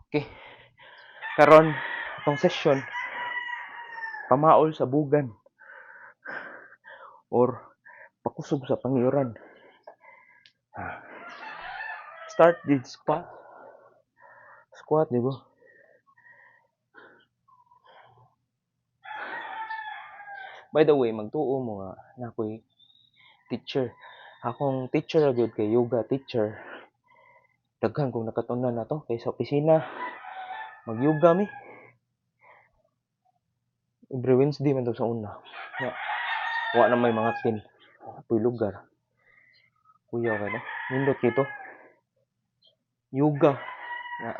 Okay. Karon atong session, pamaol sa bugan or pakusog sa pangyuran. Ah. Start with squat. Squat, di ba? By the way, magtuo mo nga na ako'y teacher. Akong teacher ra gyud kay yoga teacher. Daghan kong nakatunan na to kay sa opisina mag-yoga mi. Every Wednesday man to sa una. Ya. Wa na may mga tin. Apoy lugar. Kuya ka no? Nindot kito. Yoga. Na.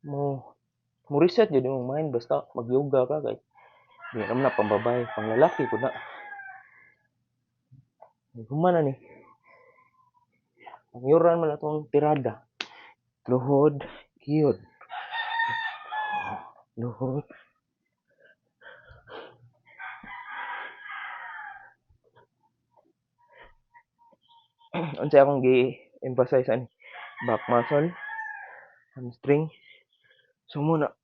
Mo mo reset jud imong mind basta mag-yoga ka kay di naman na pambabae, panglalaki pud na. Human na ni. Pangyuran man atong tirada. Luhod, giyod. Luhod. Unsay akong gi-emphasize ani? Back muscle, hamstring. So muna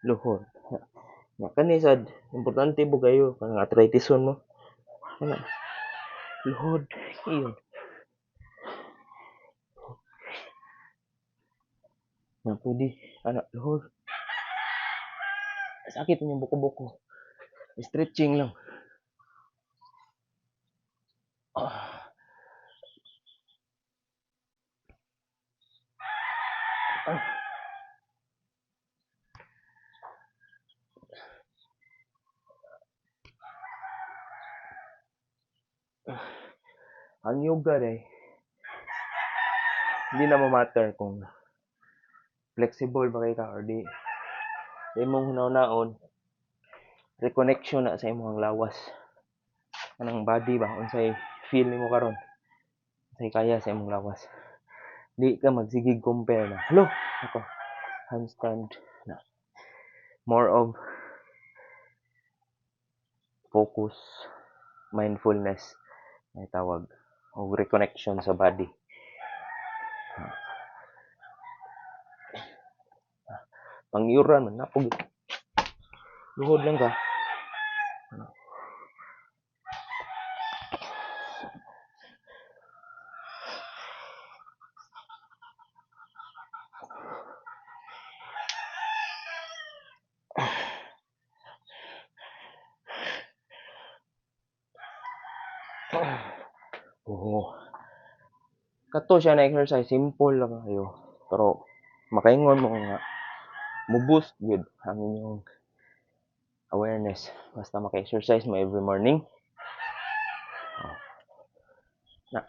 luhod. Ya kani sad importante po kayo kanang arthritison mo. Kana luhod, iyon. Na pwede ana luhod. Sakit inyong buko-buko. Stretching lang. Ah. Ah. Ang yoga day, hindi na mo matter kung flexible ba kay ka or di. Sa imong hunahunaon, reconnection na sa imong lawas. Kanang body ba, unsay feel nimo karon, unsay kaya sa imong lawas. Di ka magsigig compare na, halo, ako, handstand na. More of focus, mindfulness, may tawag, o reconnection sa body. Pangyuran man, napog. Luhod lang ka. Ano? Oo. Kato siya na exercise, simple lang kayo. Pero makaingon mo nga mo boost gyud ang inyong awareness basta maka-exercise mo every morning. Oh. Na.